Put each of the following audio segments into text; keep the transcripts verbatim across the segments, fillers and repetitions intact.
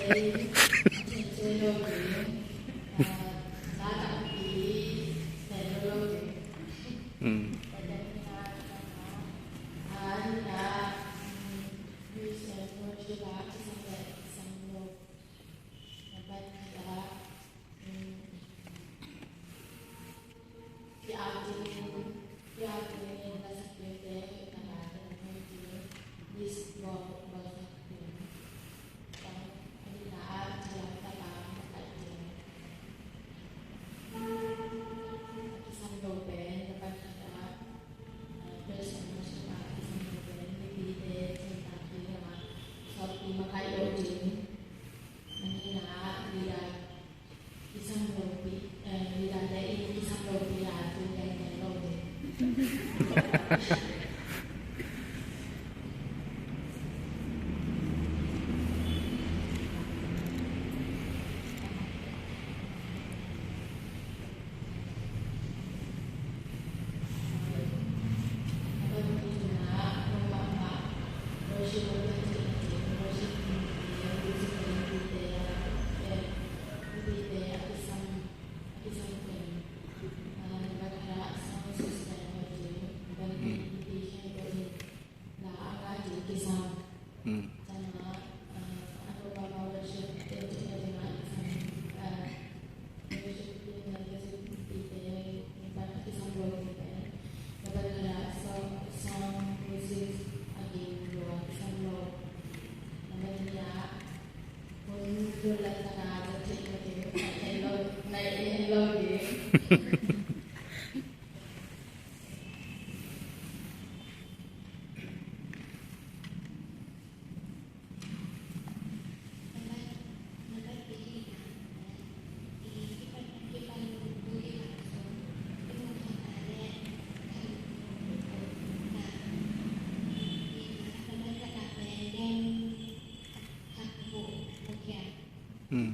Chen chen lo ding, ah, la tampi chen lo lo ding. Mm. Ah, ni na, mm, praise and worship ah, kisam le kisam lo. Nambat khat ah, mm, Kisam lopi, eh, leader te in kisam lopi a tu teng teng lo ding. Mm. Mm. Mm.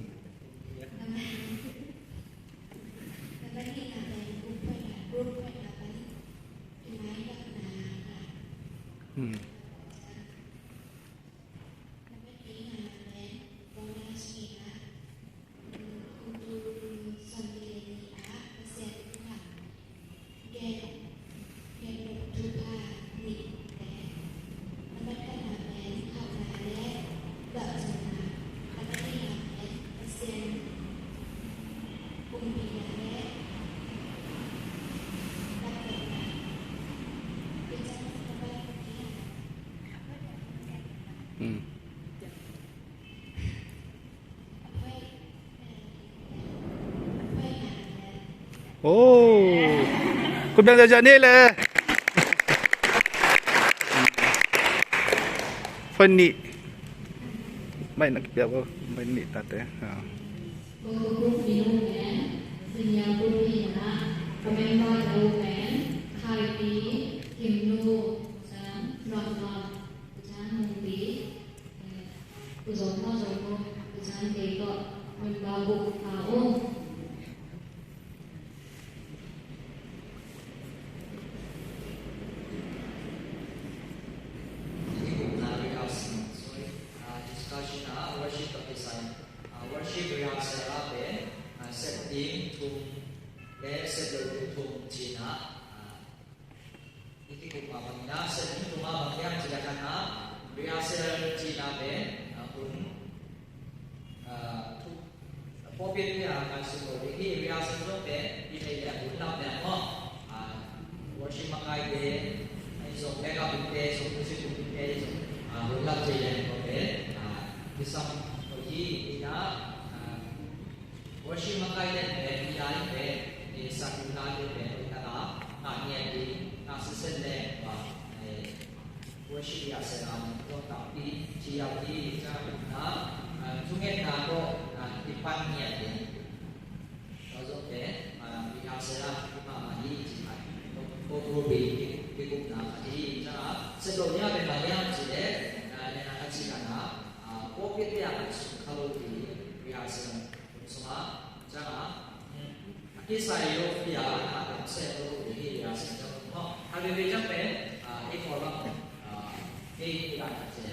Mm. Oh. Khut beng ziahziah ni le. Phone nih. Mai na kipia bo. Mai nih tate. Ah. Ka member te uh pen Khai Pi, Kim Nu, Sang Nuam Nuam, Sang Mung Pi, eh, U Zom Maw, Zom Maw, U Zan Kei tawh member buk a um. Sorry, ah, discussion ah, worship topic ah, ah, worship rehearsal ah pen, ah, set ding thum le set lo ding thum cih ah, ah, i kikup mah bangin ah, set ding thum ah bang hiam cih leh khatna, rehearsal cihna pen, ah, hun, ah, thu, pawlpi ah ngaihsun lo ding hi, rehearsal zong pen, i theih leh hun lam leh maw, ah, worship makaite, ahi zong backup band te, zong music band te, zong, ah, hun lam cih leh maw pen, ah, kisam lo hi, ina, ah, Worship makai den pen, i lai pen, i sak i lai pen, i taka, na ngiat i, na sisen le, ba, eh, worship i a sen a, zong takpi, ci a ti, ca na, eh, thungetna ko, na, i pan ngiat i. Zong pen, ah, i a sen a, i ma ma i, ci a, ko, ko group i, i group na, i, ca, sen lo nia pen ma nia, ci le, ah, ne na, ci na, ah, ko pi ti a, sun kha lo ti, i a sen a. Sungah, ciangah, a kisai lo pia, a tam se lo hi, a se lo, no. A veve ciang pen, a, i kho lam, a, i, i lam se.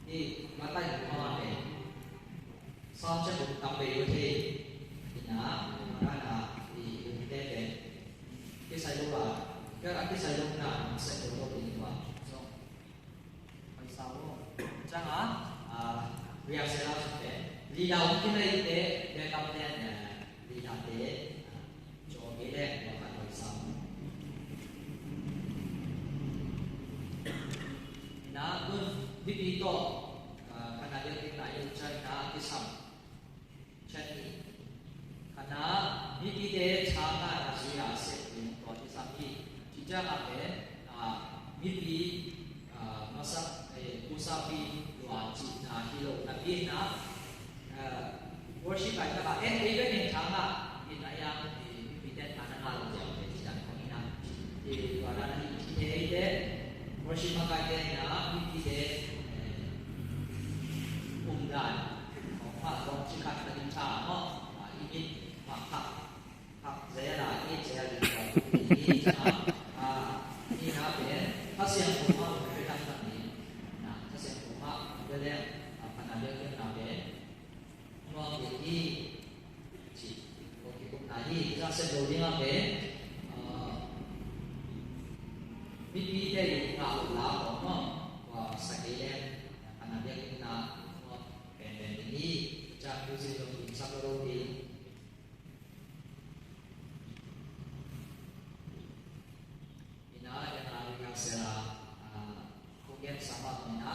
I, matai mo a pen. Sound check, um, tam bei uh thei. Ina, ina, i, i, te pen. Kisai lo a, ka, kisai lo na, set lo lo in wa. So, mai sa lo. Chang a, a, rehearsal a, so te. Leader um kinai te, backup te, eh, leader te, ah, Ina, tun mipi tawh, ah, khatna biakpiakna i uk ciang ina kisam ciat hi. Khatna, mipite tha ngahna zui a sep ding tua kisam hi. Ci ciang a pen, ah, mipi, ah, masak, eh, pusapi lua cihna hi lo napi ina, ah, worship a i tak a, eh, ei bek in tha ngah in a, i a, eh, mipite tha na ngah lo ziau te ci dan khong ina. Eh, tua dan a i cihte, eite worship makaite ina mipite, eh, umdan khong mah zong ci khat na ding tha maw, ah, i mit mah khat. Hak zia la, i zia la, i zia la, ah, i na pen, Kha Siangtho mah pen tam tam ni, na, Kha Siangtho mah pen le, ah, khatna biakpiakna pen, nuam ding hi, ci, ko kikupna hi, za sep lo ding a pen, ah, mipite i ngah lo la ko mah, wa sa kei le, khatna biakpiakna, nuam pen pen ding hi, za music lo ding, sak lo ding. Ina, ina, ina, sela, ah, kugen sama ina,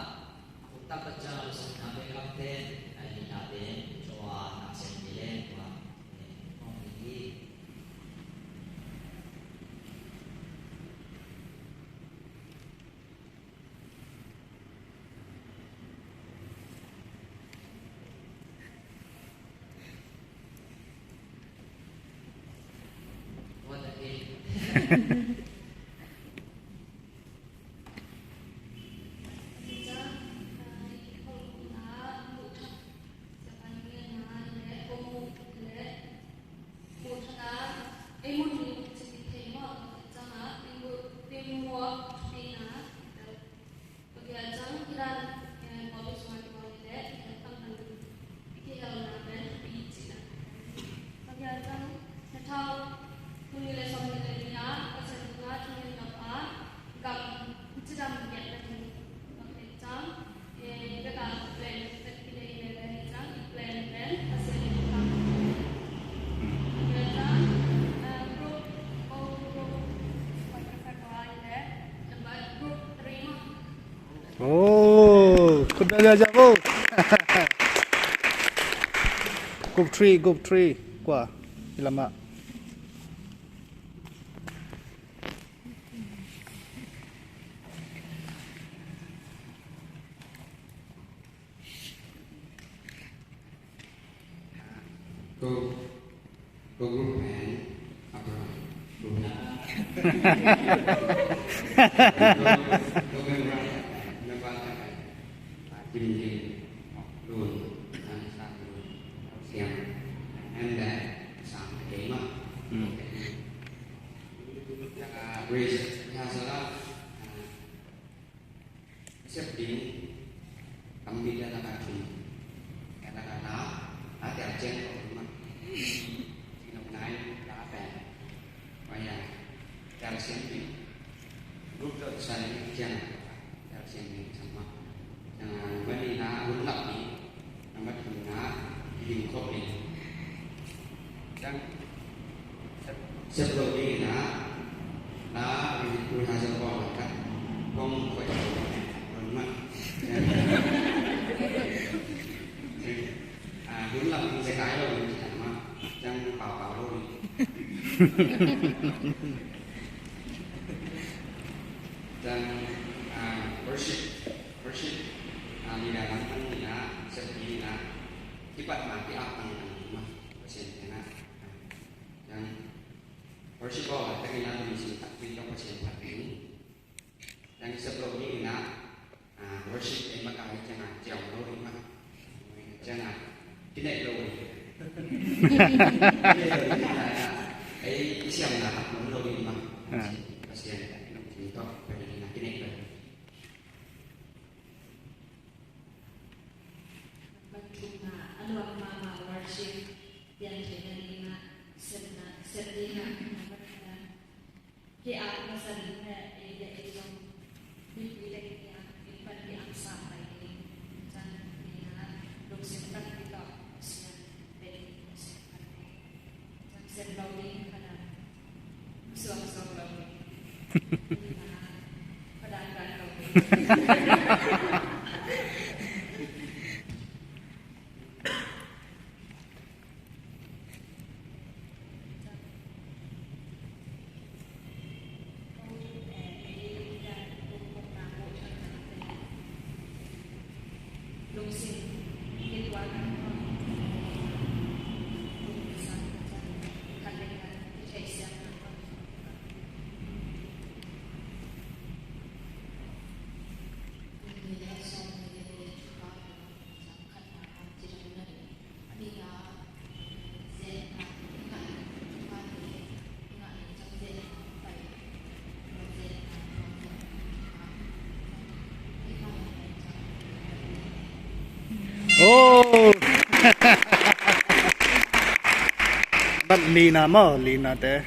kutak baca, so ina, backup te, ah, ina, te, coa, na, sen, ni, le, tua, eh, kong, ni. Oh, khut beng ziahziah vo. Group three, group three. Kua i lamah. Ko, ko group pen Abraham group. Ko, ko group pen Abraham, Abraham, ah, Kim Jin, Lun, Ansa Lun, Siam, and then Sam Kema. Hmm. Okay. Ah, Grace, ya, so, ah, Sep ding tampi te lak a thum, te lak a la, la tel ciang ko ding mah. Ci lo nai la pen. Wa ya, tel siam ding. Group dot sa ding ciang, tel siam ding sama. Ciang a, number ni na, hun lap ding. Number two na, ding khop ding. Ciang, sep lo ding na, la, ri, ri ha sa ko na ka, kong ko ya, ko ma. Ah, hun lam se kai lo ni sa ma, ciang pau pau lo ni. Ciang, ah, worship, worship, ah, ni da lam an ni na, sep ni na, kipat ma ki ap tang tang ma, Pasian te na. Ciang worship aw, tangin a lungsim takpi tawh Pasian phat ding. Ciang sep lo ding in ah, ah, worship ei makai ciang a ciau lo ding mah. Ciang a kineih lo ding. Kineih lo ding in ah, ei i siamna hak lo ding mah. Ah. Pasian lungsim tawh, Pasian in ah kineih lo. Number two na, a luang ma Pian theihna dingah, sepna, sep dingah, a, ki-apna zat in le ei le ei zong mipi le ki-ap, ei pan ki-apsa pai ding. Zan dingah lungsim takpi tawh Pasian bel lungsim takpi. Zan sem lo ding khat ah suak suak lo ding. Dingah padan dan lo ding. Oh. Bat lina maw, lina te.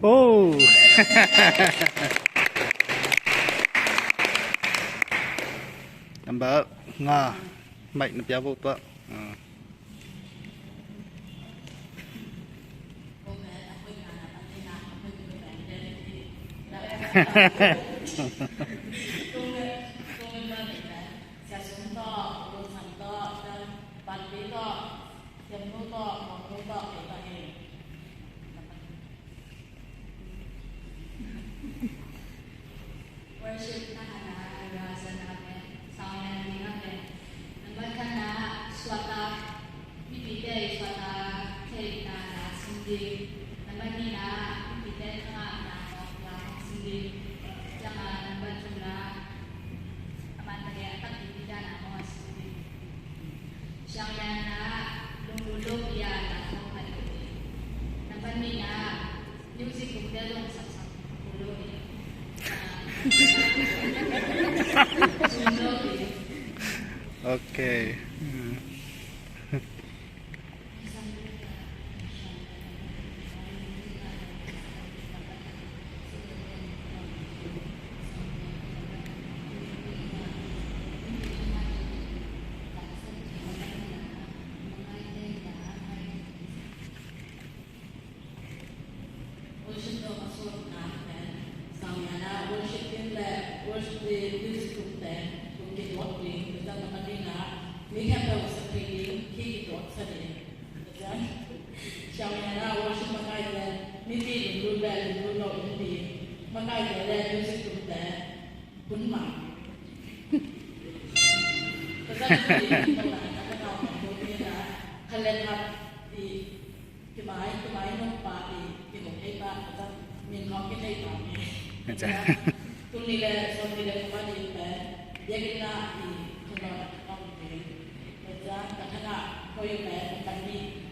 Oh. Number nga. Mai na pia vo tua. Ah. Worship na hana, rehearsal na pen, sound and ding a pen. Number khatna, suahtak, mipite suahtak theihna la sim ding. Number nihna, mipite thangahna la sim ding. Ciangin number thumna, a man page a takpi dana mawh sim ding. Siangtho na, lunglut lopi a la khawm khat ding. Number nihna, Okay. Worship tawh a suakna pen, Sangya na worship team le worship team music group te kum kituak ding, Pasian na patina, mi khempeuh sak thei ding, khi kituak sa ding. Pasian, Sangya na worship makaite, mipi lunglut le lunglut lo in ding, makaite le music group te, hun ma. Pasian na patina, khalem hap ding. Mai, tumai nung pa i, i hong hei pa, a ta, min hong ki hei pa mi. A ta. Tuni le, son ni le, pa ni le, ya ki na i, tuna, pa mi. A ta, ka thana, ko yu le, pa ni.